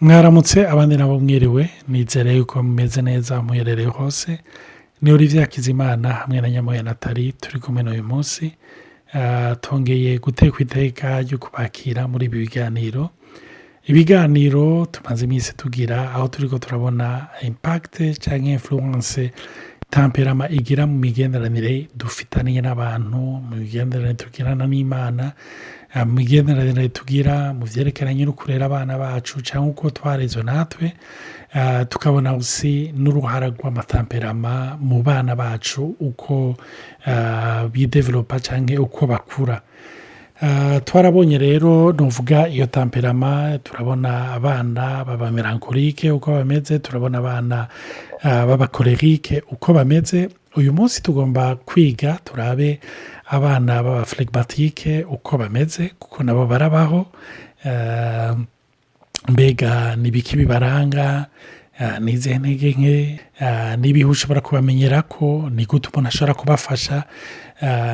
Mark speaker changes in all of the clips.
Speaker 1: Mwaramutse, abandi nabo mwiriwe. Nizere yuko mumeze neza muherereye hose. Ni Olivier Hakizimana hamwe na Nyamoya Nathalie turi kumwe n'uyu munsi. Twongeye gutekwa iteka ryo kubakira muri ibi biganiro, ibiganiro tumaze iminsi tugira, aho turi ko turabona impact cyangwa influence tempérament igira mu migenderanire dufitaniye n'abantu, mu migenderanire tugirana n'Imana, mu migenderanire tugira mu byerekeranye no kurera abana bacu cyangwa uko twarezwe natwe. Tukabona aussi n'uruhara rw'amatempéraments mu bana bacu, uko bidevelopa cyangwa uko bakura. Twarabonye rero, nuvuga iyo tempérament, turabona abana baba mélancoliques uko bameze, turabona abana b'abacolériques uko bameze. Uyu munsi tugomba kwiga turabe abana b'aba flegmatiques uko bameze, kuko nabo barabaho. Mbega ni ibiki bibaranga? Ni izihe ntege nke? N'ibihe ushobora kubamenyera ko? Ni gute umuntu ashobora kubafasha?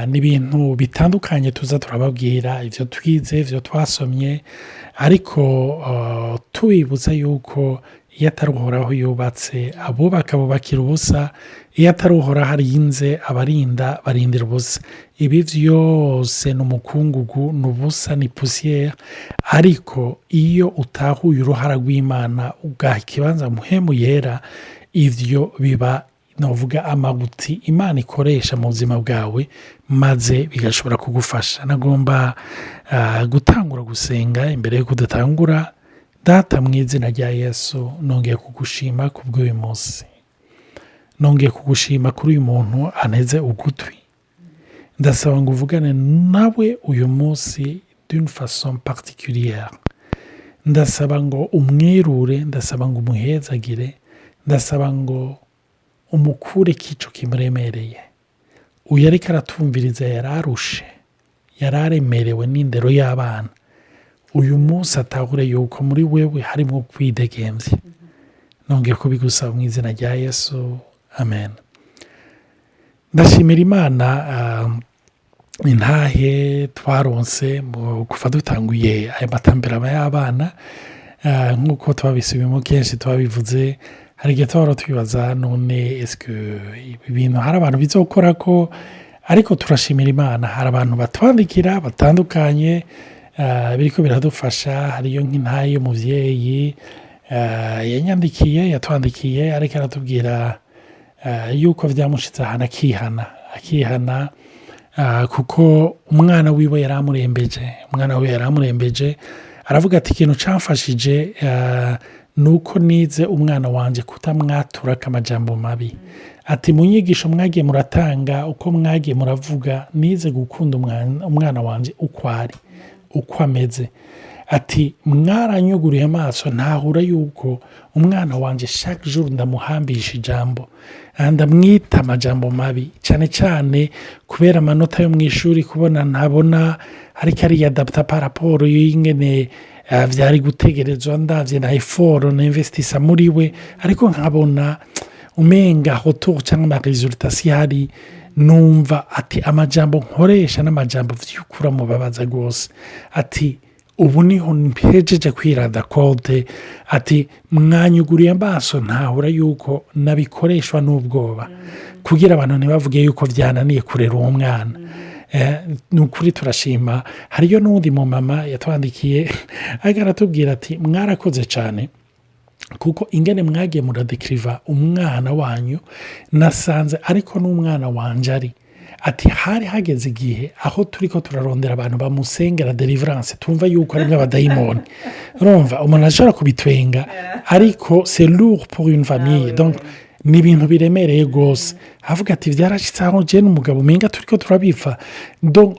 Speaker 1: Ni ibintu bitandukanye tuza turababwira, ibyo twize, ibyo twasomye, ariko tubibutsa yuko iyo atari Uhoraho yubatse, abubaka bubakira ubusa. Iyo atari Uhoraho arinze, abarinda barindira ubusa. Ibi byose ni umukungugu, ni ubusa, ni poussière. Ariko iyo utahuye uruhara rw'Imana, ugaha ikibanza Mpwemu Yera, ibyo biba, navuga, amabuti Imana ikoresha mu buzima bwawe, maze bigashobora kugufasha. Nagomba gutangura gusenga imbere y'uko dutangura. Data, mu izina rya Yesu, nongeye kugushima ku bw'uyu munsi, nongeye kugushima kuri uyu muntu anteze ugutwi. Ndasaba ngo uvugane nawe uyu munsi d'une façon particulière. Ndasaba ngo umwirure, ndasaba ngo umuhezagire, ndasaba ngo umukure k'ico kimuremereye. Uyu ariko aratumviriza yari arushe, yari aremerewe n'indero y'abana, uyu munsi atahure yuko muri wewe harimo kwidegembya. Nongeye kubigusaba mu izina rya Yesu, amen. Ndashimira Imana intahe twaronse mu kuva dutanguye aya matempéraments y'abana. Nk'uko twabisubiyemo kenshi, twabivuze, hari igihe tuhora twibaza: none esike ibi bintu hari abantu bizokora ko? Ariko turashimira Imana, hari abantu batwandikira batandukanye, biriko biradufasha. Hariyo nk'intahe y'umubyeyi yanyandikiye, yatwandikiye, ariko aratubwira yuko byamushitse ahantu akihana, akihana kuko umwana wiwe yari amurembeje. Umwana wiwe yari amurembeje. Aravuga ati: "Ikintu cyamfashije ni uko nize umwana wanjye kutamwatura amajambo mabi." Ati: "Mu nyigisho mwagiye muratanga, uko mwagiye muravuga, nize gukunda umwana wanjye uko ari, uko ameze." Ati: "Mwaranyuguriye amaso, ntahura yuko umwana wanjye chaque jour ndamuhambisha ijambo, ndamwita amajambo mabi, cyane cyane kubera amanota yo mu ishuri, kubona ntabona ariko ariyadapta par rapport y'ingene byari gutegerezwa, ndabye na effort na investisa muri we, ariko nkabona umenga retour cyangwa amarésultats si hari. Numva," ati, "amajambo nkoresha n'amajambo by'ukuri amubabaza rwose." Ati: "Ubu niho mpejeje kwiranda kote." Ati: "Mwanyuguriye amaso, ntahura yuko nabikoreshwa n'ubwoba kugira abantu ntibavuge yuko byananiye kurera uwo mwana." Ni ukuri turashima. Hariyo n'undi mumama yatwandikiye, ariko aratubwira ati: "Mwarakoze cyane, kuko ingene mwagiye muradekiriva umwana wanyu, nasanze ariko n'umwana wanjye ari." Ati: "Hari hageze igihe aho turi ko turarondera abantu bamusengera délivrance, tumva yuko harimo abadayimoni." Urumva, umuntu ashobora kubitwenga, ariko c'est lourd pour une famille. Donc ni ibintu biremereye rwose. Avuga ati: "Byarashyitse aho njye n'umugabo umenga turi ko turabipfa."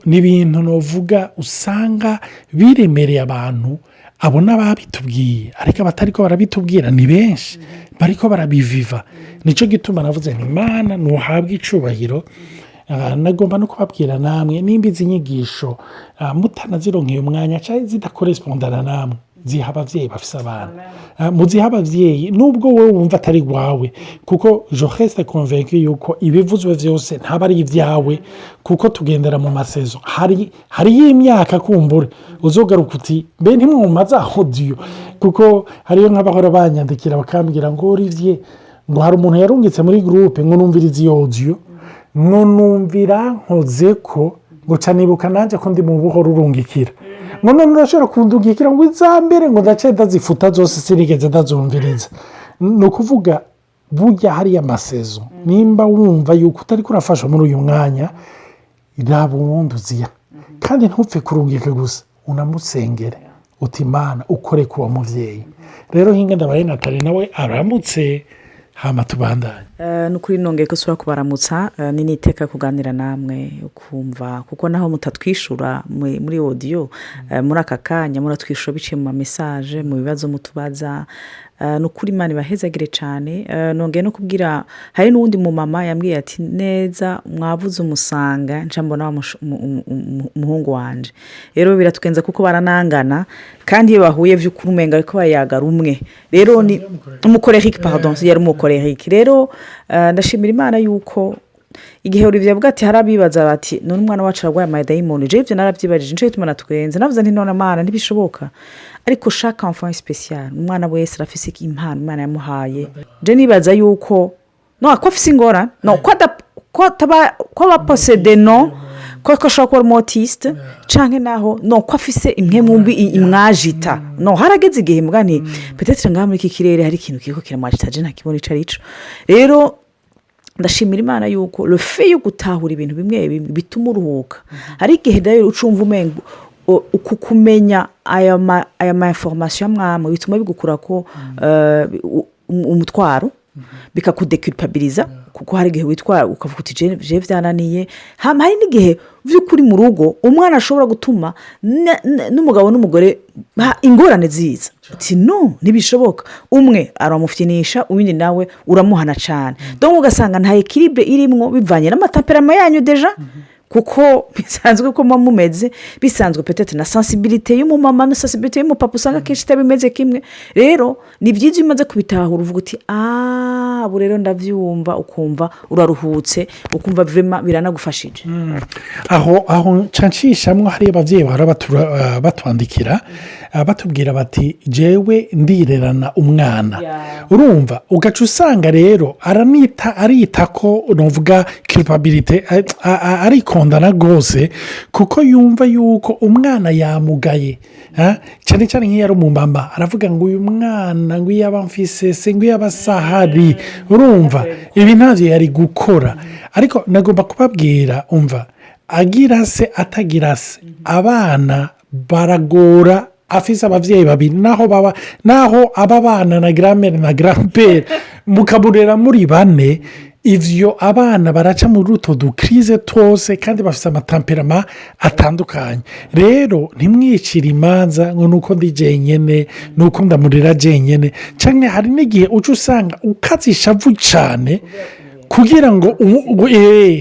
Speaker 1: Ni ibintu navuga usanga biremereye abantu. Abo n'ababitubwiye, ariko abatari ko barabitubwira ni benshi bariko barabiviva. Nicyo gituma navuze nti: "Imana ntuhabwe icubahiro." Nagomba no kubabwira namwe, nimba izi nyigisho mutanazironkeye umwanya cyangwa zidakorespondana namwe, Ziha ababyeyi bafise abana. Muziha ababyeyi nubwo wowe wumva atari wawe, kuko je reste convaincu yuko ibivuzwe byose ntaba ari ibyawe, kuko tugendera mu ma saisons. Hariyo imyaka kumbure uzogaruka uti: "Mbe ntimwuma za audio?" Kuko hariyo nk'abahora banyandikira bakambwira ngo: "Olivier," ngo "hari umuntu yarungitse muri groupe," ngo "numvirize iyo audio," ngo "numvira nkoze ko," ngo "ca nibuka nanjye ko ndi mu buhoro urungikira," ngo "none urashobora kundungikira," ngo "izambere," ngo "ndace ndazifuta zose, sinigeze ndazumviriza." Ni ukuvuga burya hariya ama saisons, nimba wumva yuko utari kurafasha muri uyu mwanya, raba uwundi uziya, kandi ntupfe kurungika gusa, unamusengere uti: "Imana ukore ku uwo mubyeyi." Rero hinga ndabaye Natali nawe aramutse, hama tubandanye.
Speaker 2: Ni ukuri nongeye ko usubira kubaramutsa. Ni n'iteka kuganira namwe, ukumva kuko naho mutatwishyura muri audio muri aka kanya, muratwishyura biciye mu ma messages, mu bibazo mutubaza. Ni ukuri Imana ibahezagire cyane. Nongeye no kubwira, hari n'uwundi mumama yambwiye ati: "Neza mwavuze umusanga nca mbona wa umuhungu wanje." Rero biratwenza kuko baranangana, kandi iyo bahuye by'ukuri umenga ariko bayaga rumwe. Rero ni umu colérique, pardon, yari umu colérique. Rero ndashimira Imana yuko igihe Olivier avuga ati hari abibaza bati: "None umwana wacu arwaye amadayimoni?" Jewe ibyo narabyibajije, nicyo gituma natwenze, navuze nti: "None Mana, ntibishoboka." Ariko chaque enfant est spécial, umwana wese arafise impano Imana yamuhaye. Je nibaza yuko no ko afise ingorane, no ko ko ataba, ko aba possédé, no ko ashobora kuba umu autiste, canke naho no ko afise impwemu mbi imwagita. No harageze igihe mbwa nti: "Peut-être ngaha muri iki kirere hari ikintu kiriko kiramwagita, je ntakibona ico arico." Rero ndashimira Imana yuko le fait yo gutahura ibintu bimwe bimwe bituma uruhuka. Hari igihe rero ucumva umengo uku kumenya aya ma informations amwamwe bituma bigukura ko umutwaro, bikakudéculpabiliza, kuko hari igihe witwara ukavuga uti: "Je byananiye." Hama hari n'igihe by'ukuri mu rugo umwana ashobora gutuma n'umugabo n'umugore ingorane ziza, uti: "No ntibishoboka." Umwe aramufyinisha, uwundi nawe uramuhana cyane, donc ugasanga nta équilibre irimwo, bivanye n'ama tempéraments yanyu déjà, kuko bisanzwe ko muba mumeze bisanzwe, peut-être na sensibilité y'umumama na sensibilité y'umupapa usanga akenshi itaba imeze kimwe. Rero ni byiza iyo umaze kubitahura, uvuga uti: "Aaa, ubu rero ndabyumva," ukumva uraruhutse, ukumva vraiment biranagufashije.
Speaker 1: Aho nca nshishamwo, hariyo ababyeyi bahora batwandikira, batubwira bati: "Jewe ndirerana umwana." Urumva ugaca usanga rero aranita, arita ko nuvuga culpabilité, arikondana rwose, kuko yumva yuko umwana yamugaye, cyane cyane nk'iyo ari umumama, aravuga ngo: "Uyu mwana," ngo "iyo aba mfise se," ngo "iyo aba asahari," urumva ibi ntabyo yari gukora. Ariko nagomba kubabwira, umva, agira se atagira se, abana baragora. Afise ababyeyi babiri, naho baba, naho aba bana na grand-mère na grand-père, mukamurera muri bane, ibyo abana baraca muri utwo du crises twose, kandi bafite ama tempéraments atandukanye. Rero ntimwicire imanza ngo ni uko ndi jenyine, ni uko ndamurera jenyine, cyangwa hari n'igihe uca usanga ukaze ishavu cyane kugira ngo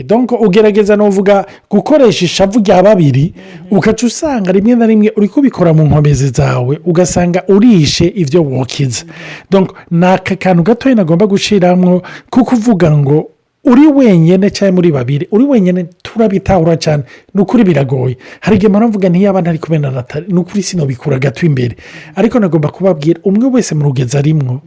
Speaker 1: donc ugerageza nuvuga gukoresha ishavu rya babiri, ugaca usanga rimwe na rimwe uri kubikora mu nkomezi zawe, ugasanga urishe ibyo wokiza. Donc ni aka kantu gatoya nagomba gushyiramo, ko kuvuga ngo uri wenyine cyangwa muri babiri. Uri wenyine turabitahura cyane, ni ukuri biragoye. Hari igihe mpora ntiyaba ntari kumwe na Natali, ni ukuri sinobikura gato imbere. Ariko nagomba kubabwira, umwe wese mu rugezi arimwo,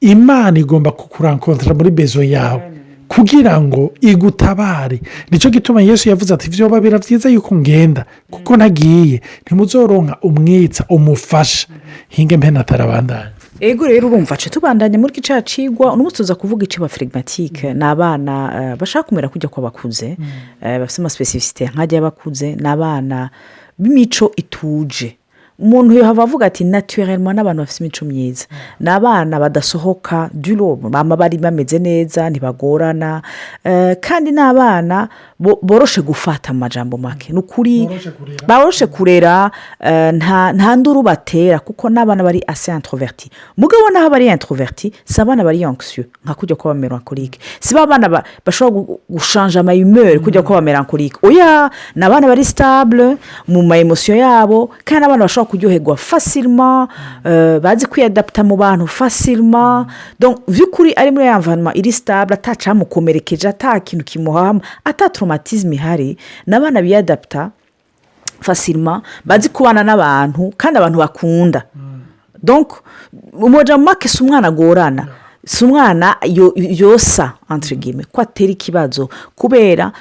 Speaker 1: Imana igomba kukurencontra muri besoin yawe kugira ngo igutabare. Nicyo gituma Yesu yavuze ati: "Byoba byiza yuko ngenda, kuko ntagiye ntimuzoronka umwitsa, umufasha." Hinge mpe natarabandanya.
Speaker 2: Ego, rero urumva ce tubandanya muri cya cigwa. Uno munsi tuza kuvuga icyo ba flegmatique, ni abana bashaka kumera kujya kw'abakuze, bafite ama spécificités nk'ajya y'abakuze. Ni abana b'imico ituje. Umuntu yahava avuga ati: "Naturellement n'abantu bafite imico myiza." Ni abana badasohoka duro, baba bari bameze neza, ntibagorana, kandi ni abana boroshe gufata. Amajambo make, ni ukuri boroshe kurera, nta nduru batera, kuko n'abana bari assez introvertis. Mugabo naho bari introvertis, si abana bari anxieux nka kujya kuba mélancolique, si ba bana bashobora guchanger ama humeurs kujya kuba mélancolique. Oya, ni abana bari stables mu ma émotions yabo, kandi n'abana bashobora. bashobora kuryoherwa facilement, bazi kwiyadapta mu bantu facilement. Donc by'ukuri ari muri ya environnement iri stable, atacamukomerekeje, ata kintu kimuhama, ata traumatisme ihari, ni abana biyadapta facilement, bazi kubana n'abantu kandi abantu bakunda. Donc mu make, si umwana agorana, si umwana yosa, entre guillemets, ko atera ikibazo, kubera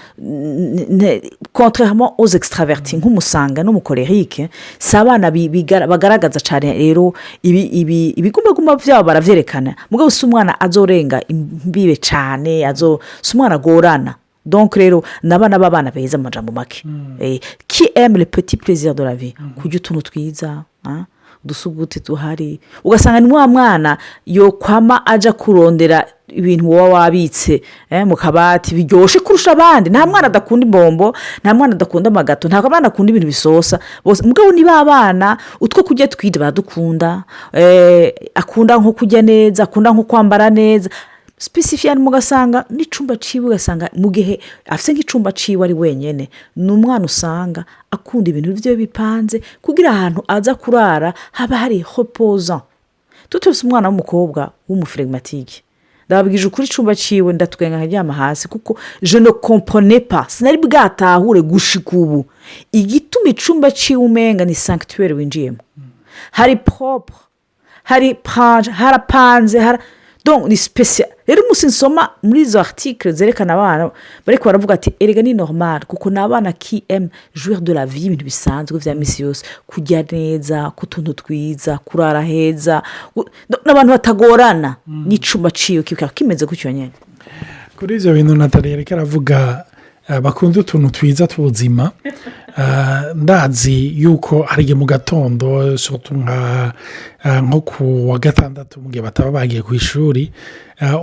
Speaker 2: contrairement aux extravertis nk'umu sanguin n'umu colérique, si abana bagaragaza cyane. Rero ibigumbagumba byabo baravyerekana, mugabo si umwana azorenga imbibe cyane, si umwana agorana. Donc rero ni abana b'abana beza mu majambo make, qui aime le petit plaisir de la vie, kurya utuntu twiza, udusuguti duhari, ugasanga ni wa mwana yokwama aja kurondera ibintu wowe wabitse mu kabati biryoshye kurusha abandi. Nta mwana adakunda imbombo, nta mwana adakunda ama gâteaux, nta mwana akunda ibintu bisosa bose. Mugabo ni ba bana utwo kurya twida baradukunda, akunda nko kurya neza, akunda nko kwambara neza spécifiquement. Ugasanga n'icumba ciwe, ugasanga mu gihe afite nk'icumba ciwe ari wenyine, ni umwana usanga akunda ibintu bye bipanze, kugira ahantu aza kurara haba hari reposant. Tutose umwana w'umukobwa w'umu flegmatique, ndababwije ukuri, icumba ciwe ndatwenga nkaryama hasi, kuko je ne comprenais pas, sinari bwatahure gushika ubu igituma icumba ciwe umenga ni sanctuaire winjiyemo. Hari propre, hari panje, harapanze, donc ni spécial. Rero umunsi nsoma muri izo articles zerekana abana, bariko baravuga ati: "Erega ni normal, kuko ni abana qui aiment jouir de la vie, ibintu bisanzwe vya misi yose, kurya neza, kutuntu twiza, kurara heza." N'abantu batagorana, n'icumba ciwe kikaba kimeze gutyo nyene.
Speaker 1: Kuri ibyo bintu Nathalie yariko aravuga, bakunda utuntu twiza tw'ubuzima. Ndazi yuko hari igihe mu gatondo, surtout nko ku wa gatandatu, mu gihe bataba bagiye ku ishuri,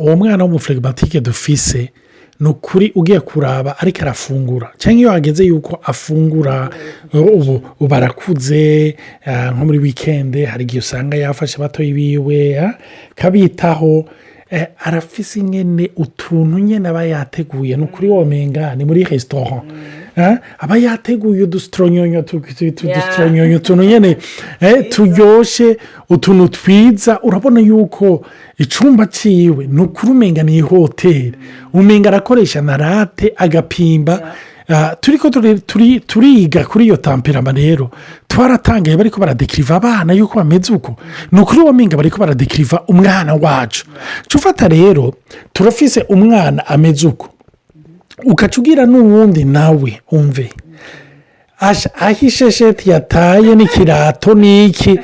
Speaker 1: uwo mwana w'umu flegmatique dufise, ni ukuri ugiye kuraba ariko arafungura, cyangwa iyo hageze yuko afungura, ubu arakuze, nko muri week-end hari igihe usanga yafashe batoyi biwe, kabitaho, arafise nyine utuntu nyine aba yateguye. Ni ukuri womenga ni muri restaurant, aba yateguye udusitoronyonyo, udusitoronyonyo, utuntu nyine turyoshye, utuntu twiza. Urabona yuko icumba cyiwe, ni ukuri umenga ni ihoteli, umenga arakoresha na rate agapimba. Turi ko turiga kuri iyo tempérament. Rero twaratangaye bariko baradekiriva abana yuko bameze uko. Ni ukuri wamenga bariko baradekiriva umwana wacu. Ufata rero, turafise umwana ameze uko, ukaca ugira n'uwundi nawe umve aho ishesheti yataye n'ikirato n'iki,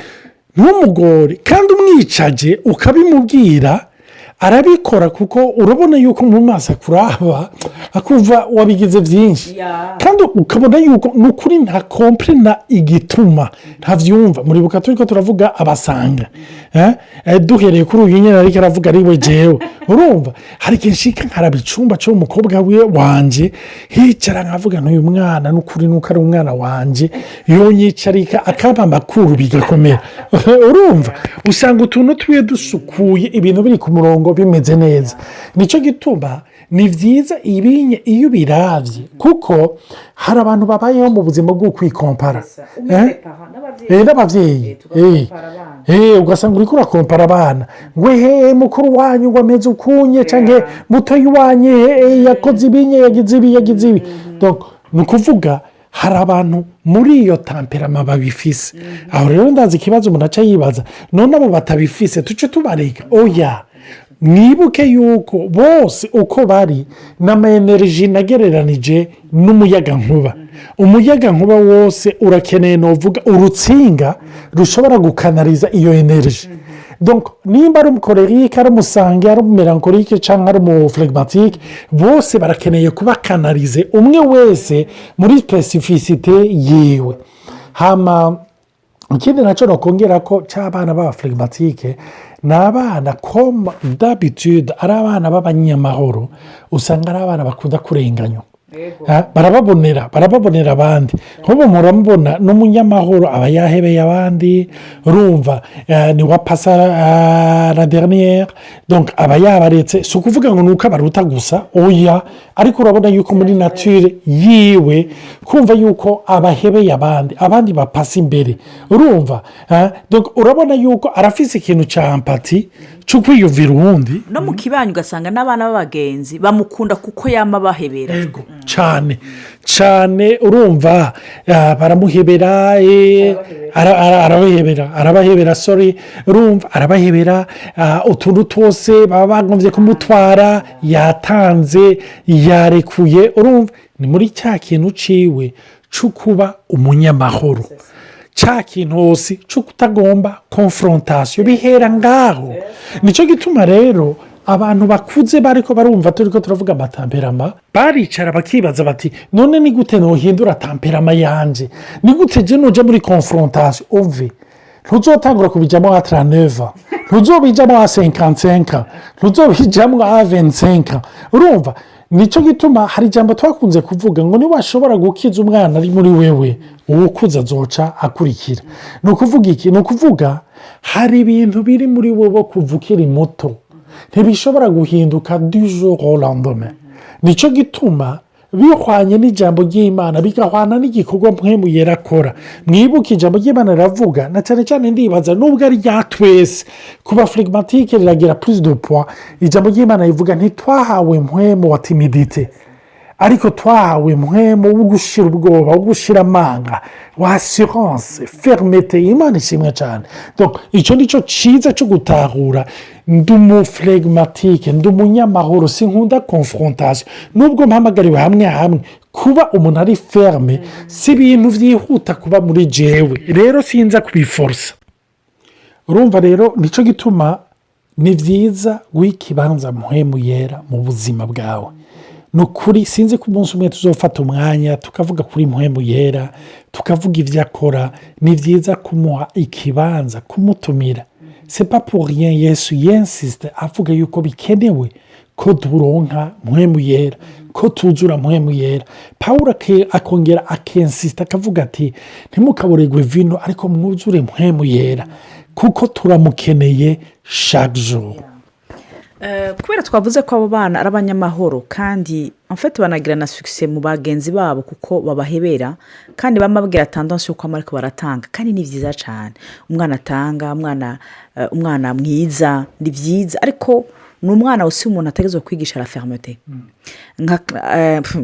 Speaker 1: ntumugore. Kandi umwicaje ukabimubwira arabikora, kuko urabona yuko mu maso akuraba akumva wabigize byinshi, kandi ukabona yuko ni ukuri nta comprena igituma ntabyumva. Muribuka turi ko turavuga aba sanguins, duhereye kuri uyu nyine ariko aravuga ari we jewe. Urumva hari igihe nshika nkaraba icumba cy'umukobwa we wanje, hicara nkavuga: "N'uyu mwana n'ukuri nuko ari umwana wanje, yonyicarika akaba amakuru bigakomera." Urumva usanga utuntu twiwe dusukuye, ibintu biri ku murongo, bimeze neza. Nicyo gituma ni byiza ibinye iyo ubirabye, kuko hari abantu babayeho mu buzima bwo kwikompara n'ababyeyi, ugasanga uri kurakompara abana ngo: "Hehe mukuru wanyu ngo ameze ukunye, cyangwa mutoyi wanyu yakoze ibinye, yagize ibi, yagize ibi." Ni ukuvuga hari abantu muri iyo tempérament babifise. Aho rero ndazi ikibazo umuntu aca yibaza: none abo batabifise tuce tubareka? Oya, mwibuke yuko bose uko bari n'ama énergies nagereranije n'umuyagankuba. Umuyagankuba wose urakeneye, nuvuga urutsinga rushobora gukanariza iyo énergie. Nimba ari umu colérique, ari umu sanguin, ari umu mélancolique cyangwa ari umu flegmatique, bose barakeneye kuba canalisés, umwe wese muri spécificité yiwe. Hama ikindi nacyo nakongera ko cy'abana b'aba flegmatiques, ni abana comme d'habitude ari abana b'abanyamahoro. Usanga ari abana bakunda kurenganywa. Barababonera abandi. Nk'ubu muramubona n'umunyamahoro, aba yahebeye abandi. Urumva, ni wa pasa la dernière, donc aba yabaretse. Si ukuvuga ngo ni uko abaruta gusa, oya, ariko urabona yuko muri nature yiwe kumva yuko abahebeye abandi, abandi bapasa imbere. Urumva, donc urabona yuko arafise ikintu cya empathie, cyo kwiyumvira uwundi.
Speaker 2: No mu kibanyi ugasanga n'abana b'abagenzi bamukunda kuko yama bahebera.
Speaker 1: Yego, cyane cyane. Urumva, baramuhebera, arabahebera, arabahebera, sorry. Urumva, arabahebera utuntu twose baba bagombye kumutwara, yatanze, yarekuye. Urumva, ni muri cya kintu ciwe cyo kuba umunyamahoro, cya kintu hose cyo kutagomba confrontation. Bihera ngaho. Nicyo gituma rero abantu bakuze bariko barumva turi ko turavuga ama tempéraments, baricara bakibaza bati: "None ni gute ntuhindura tempérament yanje? Ni gute je nuja muri confrontation?" Umve, ntuzotangura kubijyamo à 39, ntuzobijyamo à 55, ntuzobijyamo à 25. Urumva, nicyo gituma hari ijambo twakunze kuvuga ngo: "Niwashobora gukiza umwana ari muri wewe, uwukuze azoca akurikira." Ni ukuvuga iki? Ni ukuvuga hari ibintu biri muri wowe kuva ukiri muto, ntibishobora guhinduka du jour au lendemain. Nicyo gituma bihwanye n'ijambo ry'Imana, bigahwana n'igikorwa Mpwemu Yera akora. Mwibuke, ijambo ry'Imana riravuga, na cyane cyane ndibaza nubwo ari rya twese, kuba flegmatique riragira plus de poids. Ijambo ry'Imana rivuga: "Ntitwahawe mpwemu wa timidité, ariko twahawe mpwemu wo gushira ubwoba, wo gushira amanga, wa assurance, fermeté." Imana ishimwe cyane. Icyo ni cyo cyiza cyo gutahura: ndi umu flegmatique, ndi umunyamahoro, sinkunda confrontation. Nubwo mpamagariwe hamwe hamwe kuba umuntu ari ferme, si ibintu byihuta kuba muri jewe, rero sinza kubiforosa. Urumva rero, nicyo gituma ni byiza guha ikibanza Mpwemu Yera mu buzima bwawe. Ni ukuri, sinzi ko umunsi umwe tuzofata umwanya tukavuga kuri Mpwemu Yera, tukavuga ibyo akora. Ni byiza kumuha ikibanza, kumutumira. C'est pas pour rien Yesu yensisite avuga yuko bikenewe ko turonka Mpwemu Yera, ko tuzura Mpwemu Yera. Paul akongera akensisita akavuga ati: "Ntimukaburegwe vino, ariko mwuzure Mpwemu Yera," kuko turamukeneye chaque jour.
Speaker 2: Kubera twavuze ko abo bana ari abanyamahoro, kandi en fait banagira na succès mu bagenzi babo kuko babahebera, kandi bamabwira tendance y'uko ariko baratanga, kandi ni byiza cyane. Umwana atanga, umwana mwiza, ni byiza, ariko ni umwana usi umuntu ategerezwa kwigisha la fermeté.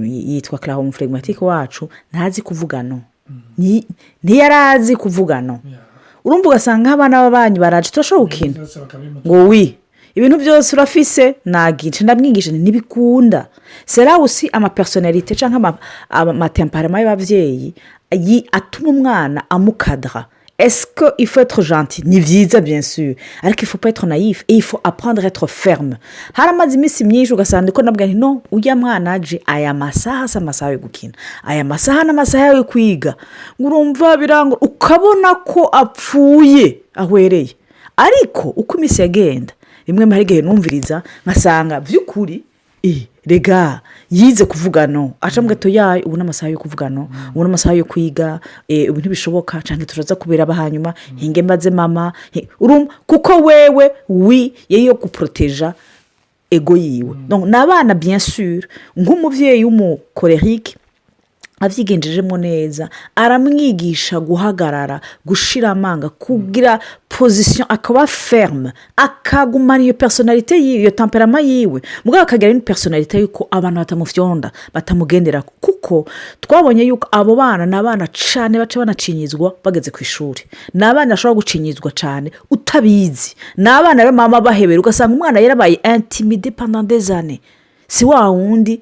Speaker 2: Yitwa Clara, umu flegmatique wacu, ntazi kuvuga non, ntiyari azi kuvuga non. Urumva, ugasanga nk'abana b'abanyu baraje: "Turashobora gukina?" Ngo: "Oui, ibintu byose urafise." Nagice ndamwigisha, ntibikunda. C'est là aussi ama personnalités cyangwa ama tempéraments y'ababyeyi atuma umwana amukadara. Est-ce que il faut être gentil? Ni byiza, bien sûr, ariko il faut pas être naïf et il faut apprendre à être ferme. Haramaze iminsi myinshi ugasanga ko nabwo nti: "No, ujya mwana aje, aya masaha si amasaha yo gukina, aya masaha ni amasaha yo kwiga." Ngo: "Urumva biranga," ukabona ko apfuye ahwereye. Ariko uko iminsi yagenda, rimwe hari igihe numviriza nkasanga by'ukuri rega yize kuvuga non. Aca mu gato yayo: "Ubu ni amasaha yo kuvuga non, ubu ni amasaha yo kwiga, ubu ntibishoboka, cyangwa turaza kubera hanyuma hinge mbaze mama." Kuko wewe wi yari yo guporoteja ego yiwe. Ni abana, bien sûr, nk'umubyeyi w'umu colérique abyigenjejemo neza, aramwigisha guhagarara, gushira amanga, kugira position, akaba ferme, akagumana iyo personnalité yiwe, iyo tempérament yiwe, mugabo akagira ni personnalité y'uko abantu batamufyonda, batamugendera. Kuko twabonye yuko abo bana ni abana cyane baca banacinyizwa bageze ku ishuri. Ni abana bashobora gucinyizwa cyane utabizi. Ni abana rero mama bahebera, ugasanga umwana yarabaye intimidé pendant des années. Si wa wundi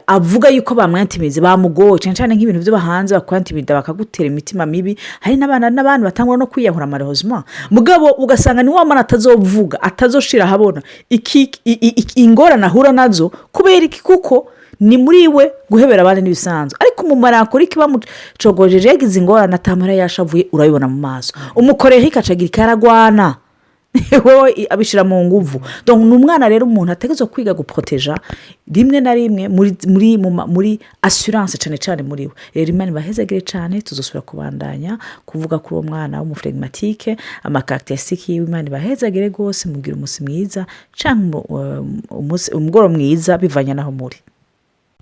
Speaker 2: avuga yuko bamwantimize, bamugoye cyane cyane, nk'ibintu byo hanze bakwantimida, bakagutera imitima mibi. Hari n'abana n'abandi batangwa no kwiyahura marehozima. Mugabo ugasanga ni wa mwana atazovuga, atazoshira ahabona ingorane ahura nazo. Kubera iki? Kuko ni muri we guhebera abandi n'ibisanzwe, ariko umu mélancolique bamucogojeje, yagize ingorane, atamara yashavuye, urabibona mu maso. Umu colérique acagira ikaragwana. Wowe abishyira mu nguvu. Donc, ni umwana rero umuntu ategerezwa kwiga guproteja rimwe na rimwe muri assurance, cyane cyane muri we. Rero Imana ibahezagire cyane. Tuzosubira kubandanya kuvuga kuri uwo mwana w'umu flegmatique, ama caractéristiques yiwe. Imana ibahezagire rwose. Mugire umunsi mwiza cyangwa umugoroba mwiza, bivanye n'aho muri.